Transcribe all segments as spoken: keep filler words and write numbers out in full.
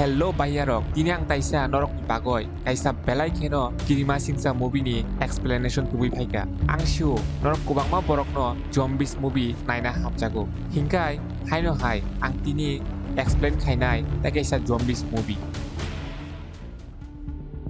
Hello baiyarok, tini ang taisa norokni bagoi kaisa belai kheno kirima singsa movie ni explanation tubui phaikha. Ang sio norok kwbangma borokno zombies movie naina hamjago. Hinkhai haino hai ang tini explain khainai tei kaisa zombies movie.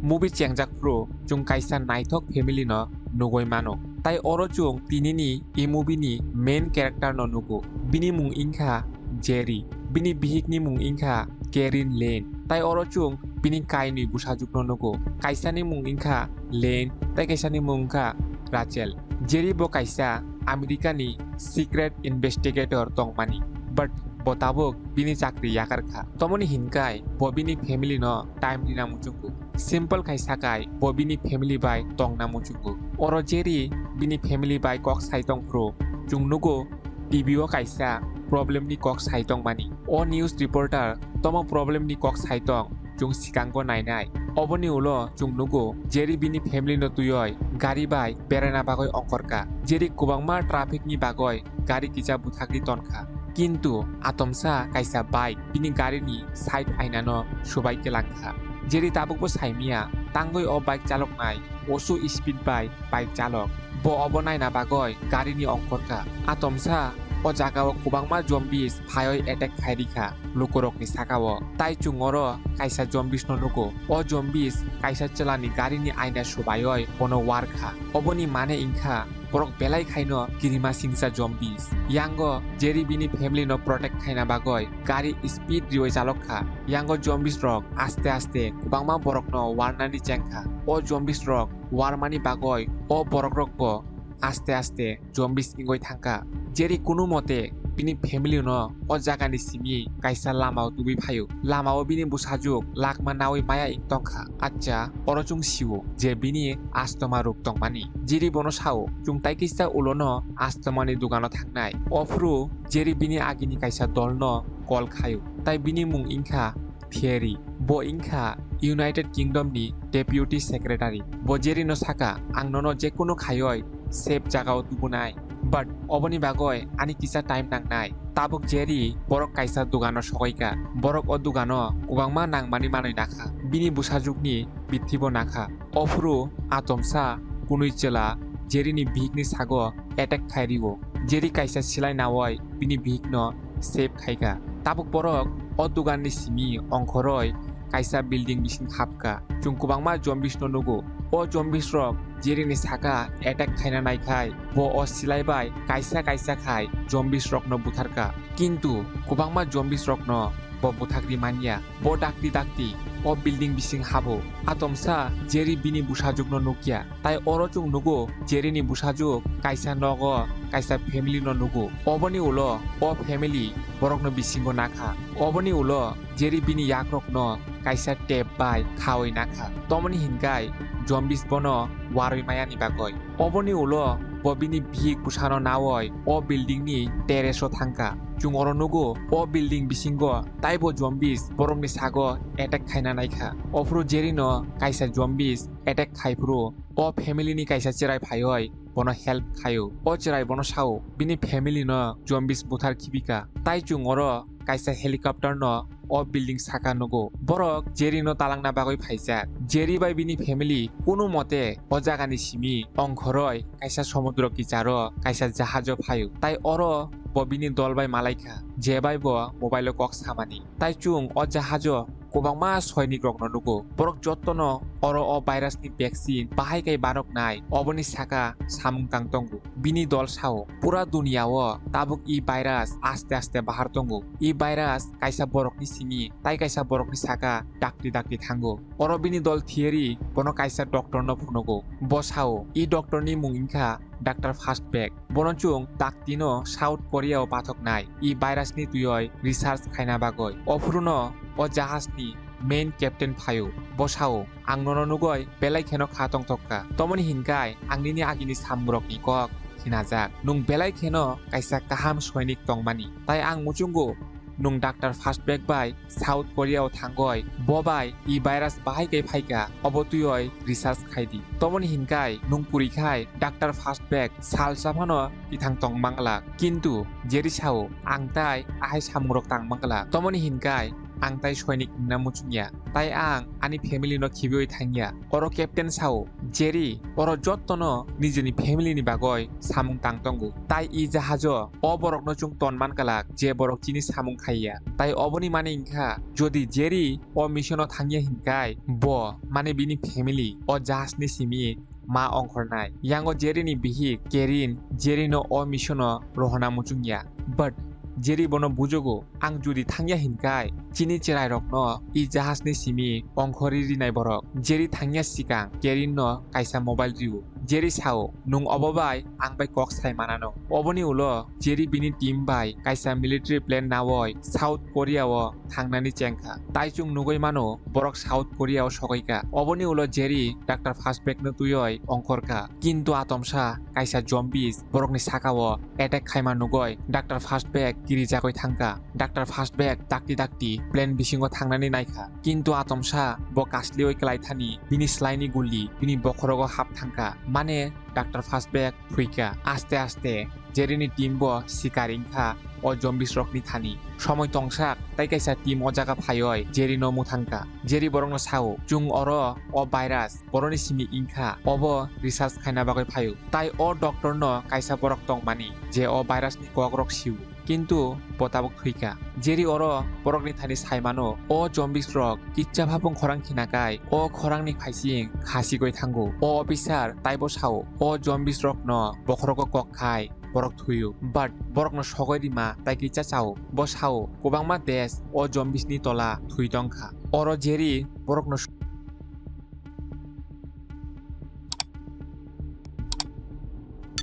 Movie chengjak phuru chwng kaisa naithok family no nugui mano. Tai oro chwng tinini e movie ni main character no nugo. Bini mung wngkha Jerry. Bini bihik ni mung wngkha Karen Lane. Tai oro chwng bini kainwi bwsajwk no nugo. Kaisa ni mung wngkha Lane, tai kaisa ni mung wngkha Rachel. Jerry bo kaisa America ni secret investigator tongmani, but bo tabuk bini chakri yakar kha. Tomoni hinkhai bo bini family no time rina muchungo. Simple khai sakai bo bini family bai tongna muchungo. Oro Jerry bini family bai kok sai tong phuru chwng nugo T V o kaisa problem ni kok sai tongmani. O news reporter tomo problem ni kok sai tong chwng swkango nainai. Oboni ulo chwng nugo Jerry bini family no twiwi gari bai beraina bagwi ongkhorkha. Jerry kwbangma traffic ni bagwi gari kisa bwthagwi tonkha. Kintu atomsa kaisa bike bini garini side ainano subai kelangkha. Jerry tabukbo saimia tangwi o bike chaloknai osu speed bai bike chalok. Bo obo naina bagwi garini ongkhorkha. Atomsa o jagao kwbangma zombies phaiwi attack khairikha lukurokni sakao. Tai chwng oro kaisa zombies no nugo. O zombies kaisa chwlani garini aina subaiwi bono warkha. Oboni mane wngkha borok belai khaino kirima singsa zombies. Yango Jerry bini family no protect khaina bagwi gari speed riwi chalok kha. Yango zombies rok aste aste kwbangma borokno warnani chengkha. O zombies rok warmani bagwi o borok rokbo aste aste zombies wngwi thangkha. Jerry kunu mote bini family no o jagani simi kaisa lamao tubui phaio. Lamao bini bwsajwk lakma nawi maya wng tongkha. Acha, oro chwng sio je bini astoma rwk tongmani. Jerry bono sao, chwng tai kisa ulono astomani dogano thangnai. Ophuru Jerry bini agini kaisa dolno call khaio. Tai bini mung wngkha Thierry. Bo wngkha United Kingdom ni Deputy Secretary. Bo Jerry no saka, "Ang nono jekunu khaioi safe jagao tubunai. But oboni bagoi ani kisa time nangnai." Tabuk Jerry borok kaisa dogano sokoika. Borok o dogano kwbangma nangmani manwi nakha. Bini bwsajwkni bithibo nakha. Ophuru atomsa kunui chwla Jerry ni bihikni sago attack khai rio. Jerry kaisa silai nawoi bini bihikno save khaika. Tabuk borok o doganni simi ongkhoroi kaisa building bising hapka. Chwng kwbangma zombies no nugo. O zombies rok Jerry ni saka attack khaina naikhai bo o silai bai kaisa kaisa khai zombies rokno butharka. Kintu kwbangma zombies rokno bo buthakri manya. Bo dakti dakti o building bising habo. Atomsa Jerry bini bwsajwkno nukya. Tai oro chwng nugo Jerry ni bwsajwk kaisa nogo kaisa family no nugo. Oboni ulo o family borokno bisingo nakha. Oboni ulo Jerry bini yakrokno kaisa tape bai khawi nakha. Tomoni hinkhai zombies bono warwi mayani bagwi. Oboni ulo bo bini bihik bwsano nawoi o building ni terrace o thangkha. Chwng oro nugo o building bisingo taibo zombies borokni sago attack khaina naikha. Ophuru Jerry no kaisa zombies attack khai phuru o family ni kaisa chwrai phaioi bono help khaio. O chwrai bono sao bini family no zombies buthar khibika. Tai chwng oro kaisa helicopter no o building saka nugo. Borok Jerry no talangna bagwi phaijak. Jerry bai bini family kunu mote o jagani simi ongkhoroi kaisa somudro kicharo kaisa jahajo phaio. Tai oro bo bini dol bai malaikha, je bai bo mobile o kok samani. Tai chwng o jahajo kwbangma soinik rokno nugo. Borok jottono oro o virus ni vaccine bahai kai banoknai oboni saka samung tang tongo. Bini dol sao, pura duniya o tabuk e virus aste aste bahar tongo. E virus kaisa borokni simi tai kaisa borokni saka dakti dakti thango. Oro bini dol Thierry bono kaisa doctor no phunugo. Bo sao, e doctor ni mung wngkha Doctor Fastback. Bono chwng dakti no South Korea o pathoknai e virus ni twiwi research khaina bagwi. Ophuruno o jahaj ni main captain phaio. Bo sao, "Ang nono nugoi belai kheno kha tongthok kha. Tomoni hinkhai ang nini agini samung rokni kok khinajak. Nwng belai kheno kaisa kaham soinik tongmani. Tai ang muchungo nwng Doctor Fastback bai South Korea o thangoi bo bai e virus bahai kai phaikha, obo twiwi research khaidi. Tomoni hinkhai nwng purikhai Doctor Fastback salsa phano tithang tong mangla." Kintu Jerry sao, "Ang tai ahai samung rok tang mangla. Tomoni hinkhai ang tai soinik wngna muchungya, tai ang ani family no khibiwi thangya. Oro captain sao, Jerry, oro jottono nijini family ni bagwi samung tang tongo, tai i jahajo o borokno chwng ton man kalak je borok chini samung khaiya. Tai oboni mani wngkha, jodi Jerry o mission o thangya hinkai, bo mane bini family o jahaj ni simi ma ongkhornai. Yango Jerry ni bihik Karen Jerry no o mission o rohorna muchungya. But Jerry bono bujogo, ang jodi thangya hinkai, chini chwrairokno i jahajni simi ongkhorwi rinai borok. Jerry thangya sikang Karen no kaisa mobile rio. Jerry sao, nwng obo bai ang bai kok sai manano. Oboni ulo Jerry bini team bai kaisa military plane nawoi South Korea o thangnani chengkha. Tai chwng nugwi mano, borok South Korea o sogwi kha. Oboni ulo Jerry Doctor Fastback no twiwi ongkhor kha. Kintu atomsa kaisa zombies borokni saka o attack khaima nugwi Doctor Fastback kirijagwi thangkha. Doctor Fastback dakti dakti plane bisingo thangnani naikha. Kintu atomsa bo kasliwi kwlaithani bini swlaini guli bini bokhorogo hap thangkha. Mane Doctor Fastback thwikha. Aste aste Jerry ni team bo sikar wngkha o zombies rokni thani. Somoi tongsak tai kaisa team o jaga phaiwi Jerry no muthangkha. Jerry borokno sao, "Chwng oro o virus boroni simi wngkha, obo research khaina bagwi phaio. Tai o doctor no kaisa borok tongmani je o virus ni kok rok sio." Kintu bo tabuk thwikha. Jerry oro borokni thani saimano, o zombies rok kitsa phapung khorang khinakai o khorangni phaising khasigwi thango. O officer taibo sao, o zombies rokno bokhorogo kok khai borok thwio. But borokno sogwi rima tai kitsa chao. Bo sao, kwbangma desh o zombies ni tola thwi tongkha. Oro Jerry borokno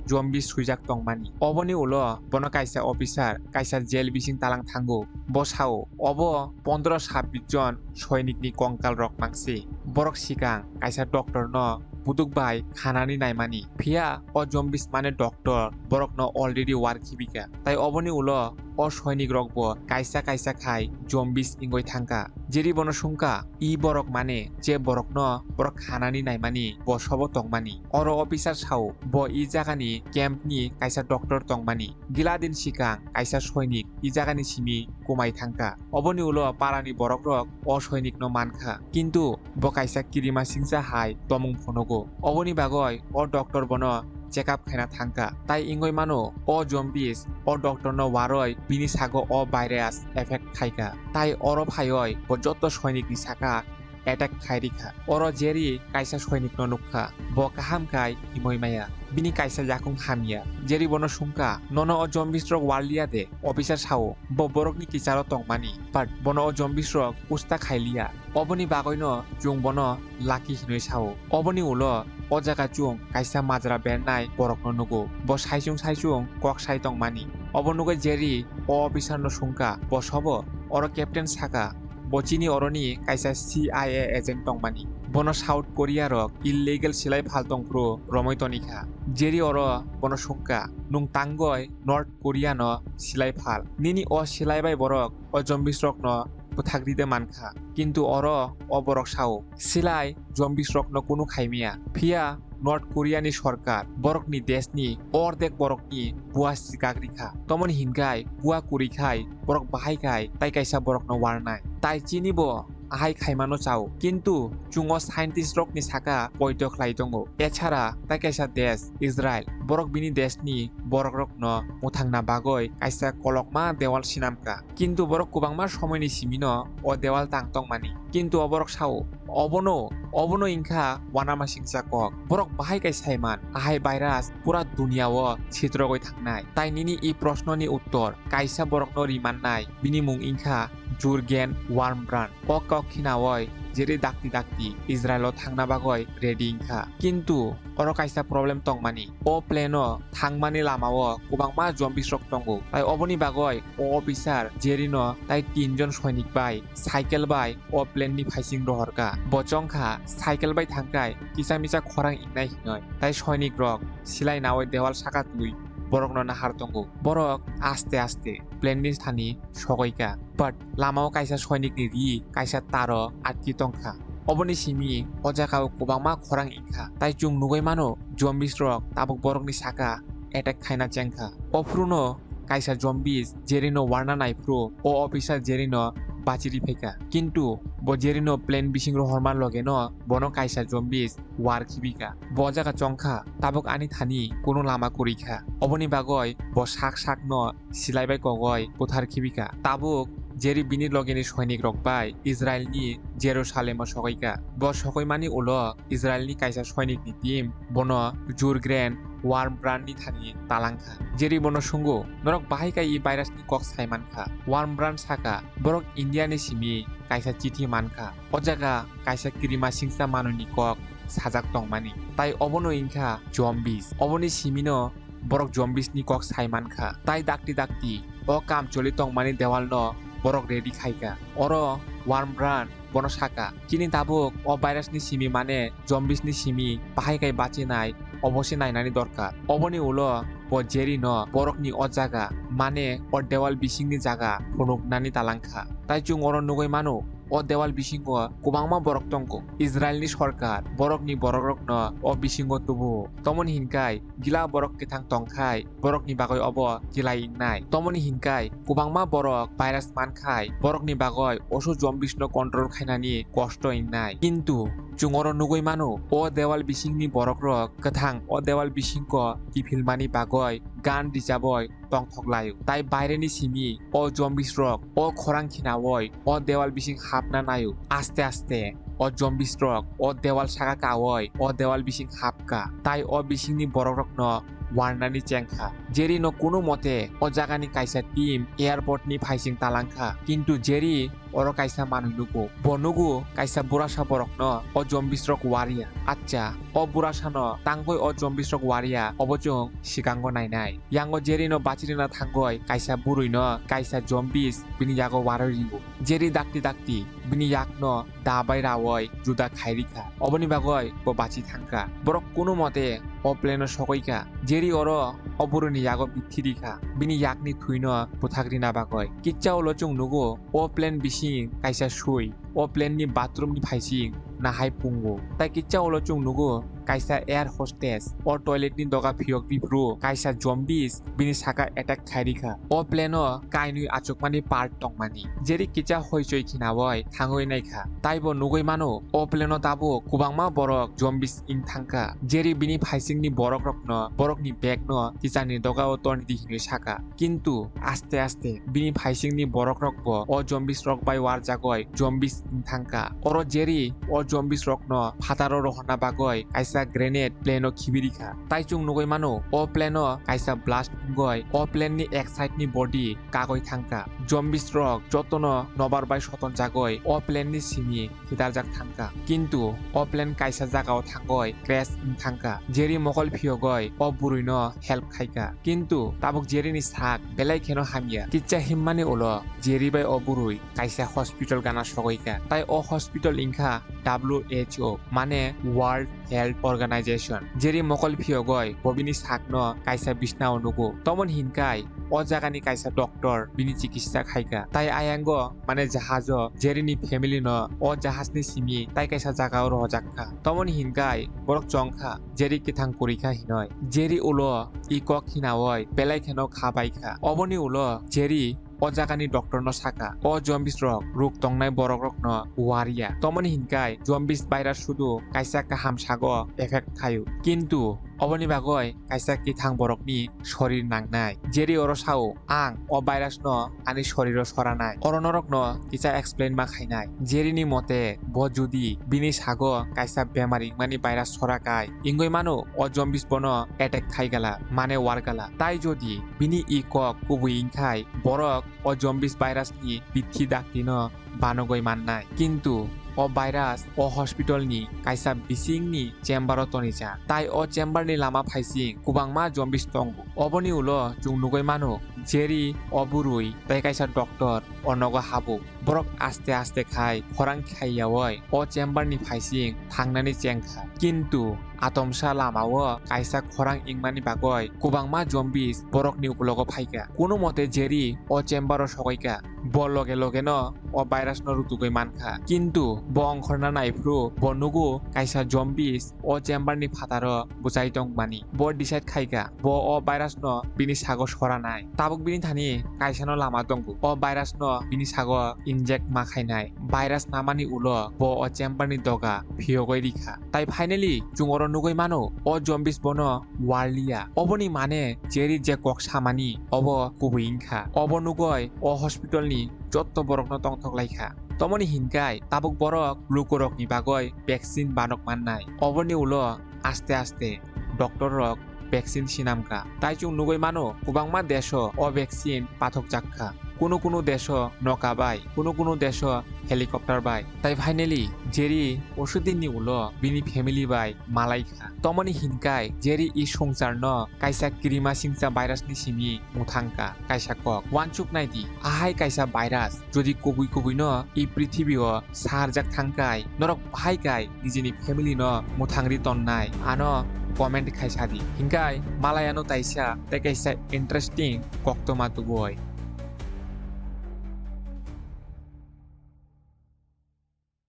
zombies swijak tongmani. Oboni ulo bono kaisa officer kaisa jail bising talang thango. Bo sao, obo pondro sabbish jon soinik ni kongkal rok mangsi. Borok sikang kaisa doctor no buduk bai khanani naimani. Phiya o zombies mane doctor borokno already war khibika. Tai oboni ulo o soinik rok bo kaisa kaisa khai zombies wngwi thangkha. Jerry bono sungkha, i borok mane je borokno borok khanani naimani bo sobo tongmani. Oro officer sao, bo i jagani camp ni kaisa doctor tongmani. Gila din sikang kaisa soinik i jagani simi kumai thangkha. Oboni ulo parani borok rok o soinik no mankha. Kintu bo kaisa kirima singsa hai tomung phunugo. Oboni bagwi o doctor bono check up khaina thangkha. Tai wngwi mano, o zombies o doctor no warwi bini sago o virus effect khaikha. Tai oro phaiwi bo jotto soinik ni saka attack khai rikha. Oro Jerry kaisa soinik no nukha. Bo kaham khai himwi maya. Bini kaisa yakung hamya. Jerry bono sungkha, "Nono o zombies rok warliya de?" Officer sao, "Bo borokni kicharo tongmani, but bono o zombies rok usta khailiya. Oboni bagwino chwng bono lucky hinwi sao." Oboni ulo o jaga chwng kaisa majra bernai borokno nugo. Bo saichung saichung kok sai tongmani. Obo nugwi Jerry o officer no sungkha, bo sobo? Oro captain saka, bo chini oroni kaisa C I A agent tongmani. Bono South Korea rok illegal silai phal tongphuru romwi tonikha. Jerry oro bono sungkha, "Nwng tangwi North Korea no silai phal. Nini o silai bai borok o zombies rok no bwthak ride mankha." Kintu oro o borok sao, "Silai zombies rok no kunu khaimaya. Phiya North Korea ni sorkar borokni desh ni ordek borok ni bua sikak rikha. Tomoni hinkhai bua kwrwi khai borok bahai khai tai kaisa borok no warnai. Tai chini bo ahai khaimano chao. Kintu chwng o scientist rok ni saka poito khlai tongo. Echara tai kaisa desh Israel, borok bini desh ni borok rok no muthangna bagwi kaisa kolokma dewal sinamkha. Kintu borok kwbangma somoini simino o dewal tang tongmani." Kintu o borok sao, "Obono, obono wngkha uanamasingcha kok. Borok bahai kai saiman, ahai virus pura duniao sitrogwi thangnai. Tai nini i prosnoni uttor kaisa borokno rimannai, bini mung wngkha Jurgen Wormbrand." O kok khinaoi Jerry dakti dakti Israelo thangna bagwi ready wngkha. Kintu oro kaisa problem tongmani. O plane-o thangmani lamao kwbangma zombies rok tongo. Tai oboni bagwi o officer Jerry-no tai tinjon soinik bai cycle bai o plane-ni phaising rohorkha. Bo chongkha cycle bai thangkhai kisa misa khorang wngnai hinwi. Tai soinik rok silai naui dewal saka twi borokno nahar tongo. Borok aste aste plane-ni thani sogoikha. But lamao kaisa soinikni ri kaisa taro atki tongkha. Oboni simi o jagao kwbangma khorang wngkha. Tai chwng nugui mano, zombies rok tabuk borokni saka attack khaina chengkha. Ophuruno kaisa zombies Jerry-no warna naiphuru, o officer Jerry-no bachiri phaikha. Kintu bo Jerry no plane bising rohorma loge no bono kaisa zombies war khibika. Bo jaga chongkha, tabuk ani thani kuno lama kwrwi kha. Oboni bagoi bo sak sak no silai bai kogoi buthar khibika. Tabuk Jerry bini logeni soinik rok bai Israel ni Jerusalem o sogoika. Bo sogoimani ulo Israel ni kaisa soinik ni team bono Jurgen Wormbrand ni thani talangkha. Jerry bono sungo, "Norok bahai kai i virus ni kok sai mankha?" Wormbrand saka, "Borok India ni simi kaisa chithi mankha. O jaga kaisa kirima singsa manwi ni kok sajak tongmani. Tai obono wngkha zombies. Oboni simino borok zombies ni kok sai mankha. Tai dakti dakti o kam choli tongmani dewal no borok ready khaika." Oro Wormbrand bono saka, "Chini tabuk o virus ni simi mane zombies ni simi bahai kai bachinai, obo se nainani dorkar." Oboni ulo bo Jerry no borok ni o jaga mane o dewal bising ni jaga phunuknani talangkha. Tai chwng oro nugui mano, o dewal bisingo kwbangma borok tongo. Israel ni sorkar borok ni borok rok no o bisingo tubu. Tomoni hinkai gila borok kwthang tongkhai borokni bagwi obo kilai wngnai. Tomoni hinkai kwbangma borok virus mankhai borokni bagwi oso zombies no control khainani kosto wngnai. Kintu chwng oro nugui mano, o dewal bisingni borok rok kwthang o dewal bisingo kiphilmani bagwi gan rijaboi tongthok laio. Tai baireni simi o zombies rok o khorang khinaoi o dewal bising hapna naio. Aste aste o zombies rok o dewal saka kaoi o dewal bising hapka. Tai o bisingni borok rokno warnani chengkha. Jerry no kunu mote o jagani kaisa team airport ni phaising talangkha. Kintu Jerry oro kaisa manwi nugo. Bo nugo kaisa burasa borokno o zombies rok waria. Acha, o burasa no tangoi o zombies rok waria, obo chwng sikango nainai. Yango Jerry no bachirina thangoi kaisa burui no kaisa zombies bini yago waroi rio. Jerry dakti dakti bini yakno da bai raoi juda khairikha. Oboni bagoi bo bachi thangkha. Borok kunu mote o plane o sokoikha. Jerry oro o buruni yago bithi rikha. Bini yakni thuino bwthak rina bagoi. Kicha ulo chwng nugo o plane bising kaisa sui. O plane ni bathroom ni phaising nahai pungo. Tai kicha ulo chwng nugo kaisa air hostess o toilet ni doga phiyok ripru kaisa zombies bini saka attack khairikha. O plane o kainwi achukmani part tongmani. Jerry kicha hoichoi khinaoi thangwi naikha. Taibo nugui mano, o plane o tabuk kwbangma borok zombies wng thangkha. Jerry bini phaisingni borok rokno, borokni bag no kichani doga o tordi hinwi saka. Kintu aste aste bini phaisingni borok rokbo o zombies rok bai warjagoi zombies wng thangkha. Oro Jerry o zombies rokno phataro rohorna bagoi kaisa grenade plane o khibirikha. Tai chwng nugui mano, o plane o kaisa blast wngoi o plane ni ek side ni body kagoi thangkha. Zombies rok jotono nobar bai sotonjagoi o plane ni simi hidarjak thangkha. Kintu o plane kaisa jagao thangoi crash wng thangkha. Jerry mokol phiyogoi o buruino help khaikha. Kintu tabuk Jerry ni sak belai kheno hamya. Kicha himmani ulo Jerry bai o burui kaisa hospital gana sogoikha. Tai o hospital wngkha W H O, mane World Health Organization. Jerry mokol phiyogoi bo bini sakno kaisa bisnao nugo. Tomon hinkai o jagani kaisa doctor bini chikitsa khaikha. Tai ayango, mane jahajo Jerry ni family no o jahaj ni simi tai kaisa jagao rohojakha. Tomon hinkai borok chongkha Jerry kwthang kwrwikha hinoi. Jerry ulo i kok khinaoi belai kheno kha baikha. Oboni ulo Jerry o jagani doctor no saka, o zombies rok ruk tongnai borok rokno waria. Tomoni hinkai zombies virus sudu kaisa kaham sago effect khaio. Kintu oboni bagoi kaisa kwthang borokni sorir nangnai. Jerry oro sao, "Ang o virus no ani soriro soranai." Oro norokno kisa explain ma khainai. Jerry ni mote bo judi bini sago kaisa bemar wngmani virus sorakai, wngwi mano o zombies bono attack khaigala, mane wargala. Tai jodi bini i kok kubui wngkhai, borok o zombies virus ni bithi dakti no banogoi mannai. Kintu o virus o hospital ni kaisa bising ni chamber o tonijak. Tai o chamber ni lama phaising kwbangma zombies tongo. Oboni ulo chwng nugui mano, Jerry o burui tai kaisa doctor o nogo habo. Borok aste aste khai khorang khaiyaoi o chamber ni phaising thangnani chengkha. Kintu atomsa lamao kaisa khorang wngmani bagoi kwbangma zombies borokni uklogo phaikha. Kuno mote Jerry o chamber o sokoikha. Bo loge loge no o virus no rutugwi mankha. Kintu bo ongkhorna naiphuru bo nugo kaisa zombies o chamber ni phataro bwchai tongmani. Bo decide khaikha bo o virus no bini sago soranai. Tabuk bini thani kaisa no lama tongo. O virus no bini sago inject ma khainai. Virus namani ulo bo o chamber ni doga phiyogwi rikha. Tai finally chwng oro nugwi mano, o zombies bono warliya. Oboni mane Jerry je kok samani obo kubui wngkha. Obo nugwi o hospital ni jotto borokno tongthok laikha. Tomoni hinkai tabuk borok lukurokni bagwi vaccine banok mannai. Oboni ulo aste aste doctor rok vaccine sinamkha. Tai chwng nugwi mano, kwbangma deso o vaccine pathokjakha. Kunu kunu deso noka bai, kunu kunu deso helicopter bai. Tai finally Jerry osudinni ulo bini family bai malaikha. Tomoni hinkai Jerry i swngcharno kaisa kirima singcha virus ni simi muthangkha. Kaisa kok wansuk naidi, ahai kaisa virus jodi kubui kubui no i prithibi o sarjak thangkai, norok bahai kai nijini family no muthangri tonnai, ano comment khai sadi. Hinkai malai ano taisa tei kaisa interesting koktoma tubui.